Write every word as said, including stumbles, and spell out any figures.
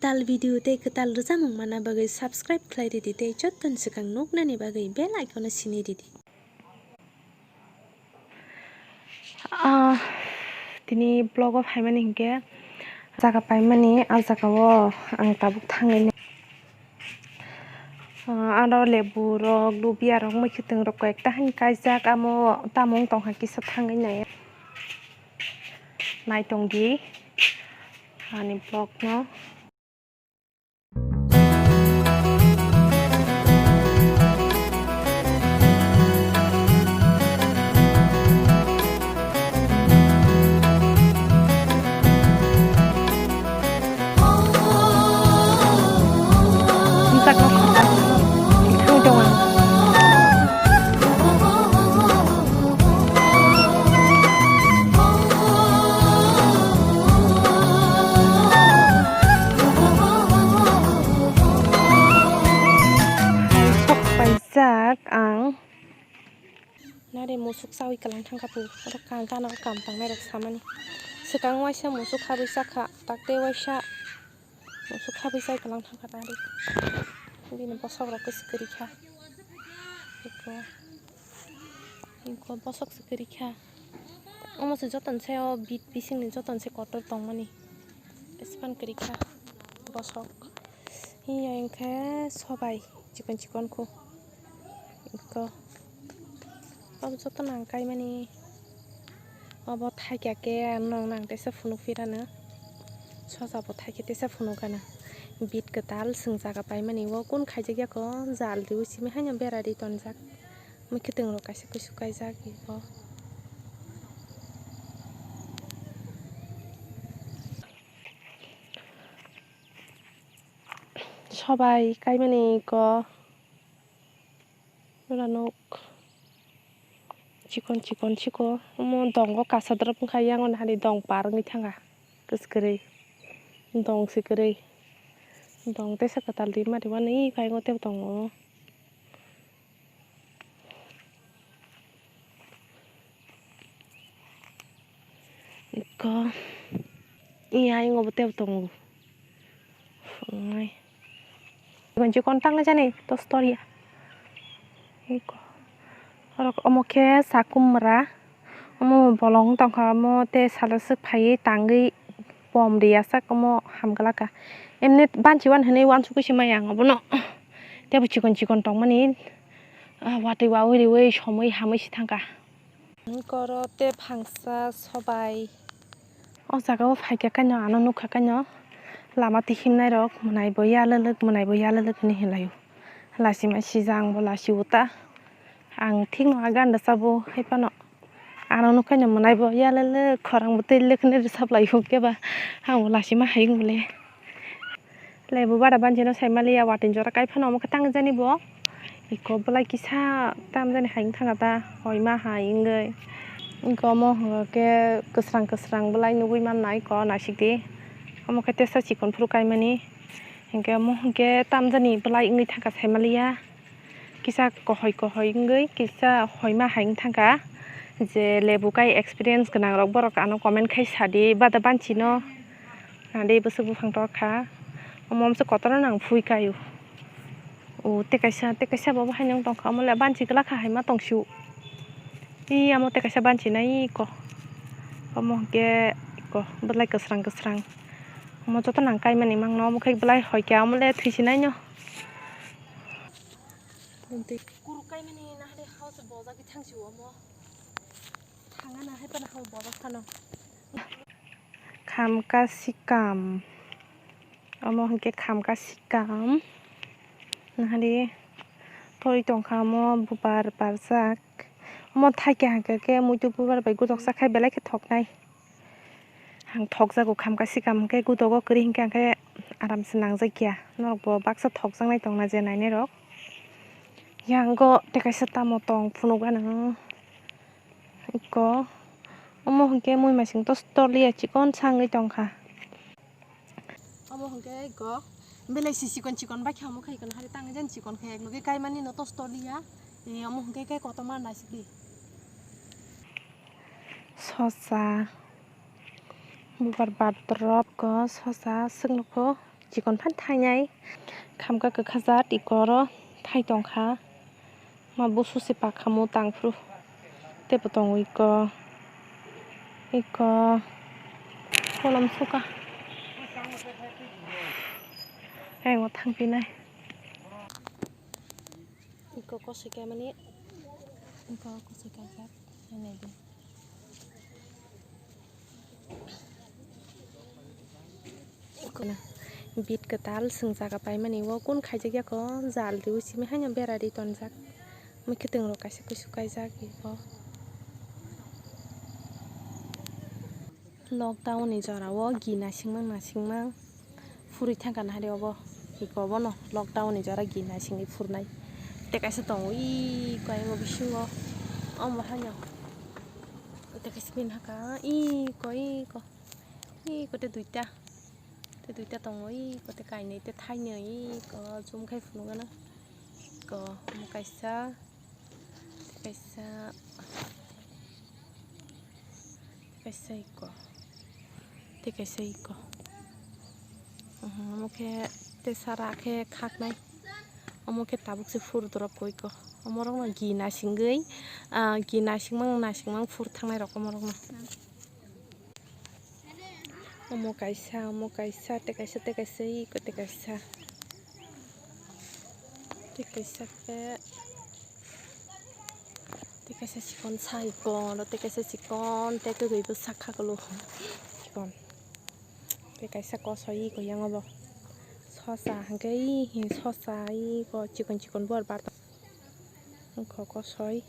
Kwtal video tei kwtal rwchapmung manna bagwi subscribe khlai ridi tei jottoni swkang nuknani bagwi bell icon-o sini ridi. Ah, tini vlog-o phaimani hinkhe jaga paimani, ah, jaga-o ang tabuk thangwi, ah, aro lebu rok, lubia rok, mwkhwtwng rok koi ekta hani kaijak, amo tamo wng tongkha kisa thangwi nai. Naitongdi ani vlog-no. Paijak ang. Nare musuk chawi kwlang thangkha pu. Oro ka-, gana o kam tangnai rok samani. Swkang waisa musuk habwi chakha, takte waisa musuk habwi chai kwlang thangkha tari. Bini bosok rok kwswk kwrwi kha. Eko, eko bosok se kwrwi kha. Omo se joto ni sayo bit bising ni joto ni se kotor tongmani. Espan kwrwi kha bosok. Hiya hinkhe sobai chikon chikon kho. Eko. Obo joto nang kaimani. Obo thaikya khe nang nang teisa phunuk phirano. Sosa bo thaikhe teisa phunuk gana. Bit kwtal swng jaga paimani. O kun khaijak ya kho jal riwi simi haino bera ri tonjak. Mwkhwtwng rok kaisa kusu kaijak eko. Sobai kaimani eko. Ura nuk chikon chikon siko. Omo dongo kasa drop wngkha, yango nahari dong par wngwi thangkha. Kwswk kwrwi. Dong se kwrwi. Dong teisa kwtal ri mari wani phai ngo tei tongo. Eko. Iya, ingo bo tebo tongo. Phungnai. Gonji kontang jani, to story ya. Eko. Orok omo khe sakum mra. Omo bolong tongkha, omo tei salo swk phaiwi tangwi pom riya sak, omo hamglaka. Emne banchi wan hinwi wansukgwi se maya ang obono. Tebo chikon chikon tongmani, ah, watwi wawi riwi somwi hamwi se thangkha. Koro tei phangsa sobai. O jaga o phaikha kaino, ano nukha kaino. Lama tihimnai rok mwnai bo yalwlwk, mwnai bo yalwlwk hinwi hinlaio. Lachima sijang bo lachi o ta. Ang thikno a ganda sabo hai phano. Ano nukhaino mwnai bo yalwlwk, khorang bo twi lwk hinwi rwchap laio khe ba. Ang bo lachima hai wng bole. Lebu bara banchino saimaliya, watwi jora kai phano omo khe tangjani bo. Eko bwlai kisa tamjani hai wng thangkha ta, hoima hai wngwi. Eko omo hwnkhe kwsrang kwsrang bwlai nugwi mannai eko naisik di. Omo khe tesa chikon phuru kaimani. Hinkhe omo hinkhe tamjani bwlai wngwi thangkha saimaliya. Kisa kohoi kohoi wngwi kisa hoima hai wng thangkha. Je lebu kai experience gwnang rok borok ano comment khai sadi bada banchino. Nadi bwswk buphang torkha. Omo omsa kotorno nang phui kaio. O tei kaisa, tei kaisa bo haino wng tongkha, omo le banchi glak kha hai ma tongsu. Ee, amo tei kaisa banchi nai eko. Omo hwnkhe eko bwlai kwsrang kwsrang. Omo joto nang kaimani mangno, omo khe bwlai hoi khe omo le thwi sinai no. Kuru kaimani nahari hao se bojagwi thangsi omo. Thangana hai phano hao bojak phano. Khamka sikam. Omo hwnkhe khamka sikam. Nahari toi tongkha omo bubar barjak. Omo thaikhe hwnkhe khe muitu bubar bai gudoksa khai belai khe thoknai. Ang thokjago khamka sikam hwnkhe gudogo kwrwi hwnkhe ang khe aram se nangjakya. Norok bo baksa thokjaknai tongna je nainai rok. Yango tei kaisa tamo tong phunukgano. Eko omo hwnkhe muimasing tosto liya chikon sangwi tongkha. Omo hwnkhe eko belai si chikon chikon bai khe omo khai kono hari tangwi jan chikon khe eklogi kaimani no tosto liya. Ee, omo hwnkhe khe kotorma naisik di. Sosa. Bubar batrop ko sosa swk nukho. Chikon phan thainai. Khamka kwkha jat iko oro thai tongkha. Ma busu se pakhamo tangphru. Teibo tongo iko. Iko. Kolom suka. Ayang o thangpinai. Iko kosoi kaimani. Iko kosoi kaijak. Naidi. Iko na. Bit kwtal swng jaga paimani. O kun khaijak yako jal riwi simi haino bera ri tonjak. Mui kwtwng rok kaisa kusu kaijak iko. Lockdown ni jora o gi nasingmang nasingmang phurwi thangkha nahari obo. Iko bono lockdown ni jora gi nasingwi phurnai. Tei kaisa tongo iko ayang bisingo. Omo haino. Tei kaisa bini haka iko iko. Iko tei duita. Tei duita tongo iko tei kainwi tei thainwi iko zoom khai phunukgano. Iko omo kaisa. Tei kaisa. Tei kaisa iko. Tei kaisa iko. Omo khe tei sara khe khaknai. Omo khe tabuk se phuru dorop koi ko. Omo rok no gi nasingwi, ah, gi nasingmang nasingmang phur thangnai rok omo rok no. Omo kaisa, omo kaisa, tei kaisa, tei kaisa, iko tei kaisa. Tei kaisa khe, tei kaisa chikon sa iko, oro tei kaisa chikon, tei kwrwi bwsa khakolo chikon. Tei kaisa kosoi iko yang obo. Sosa hwnkhe ih, sosa iko chikon chikon bor bar. Wngkha kosoi.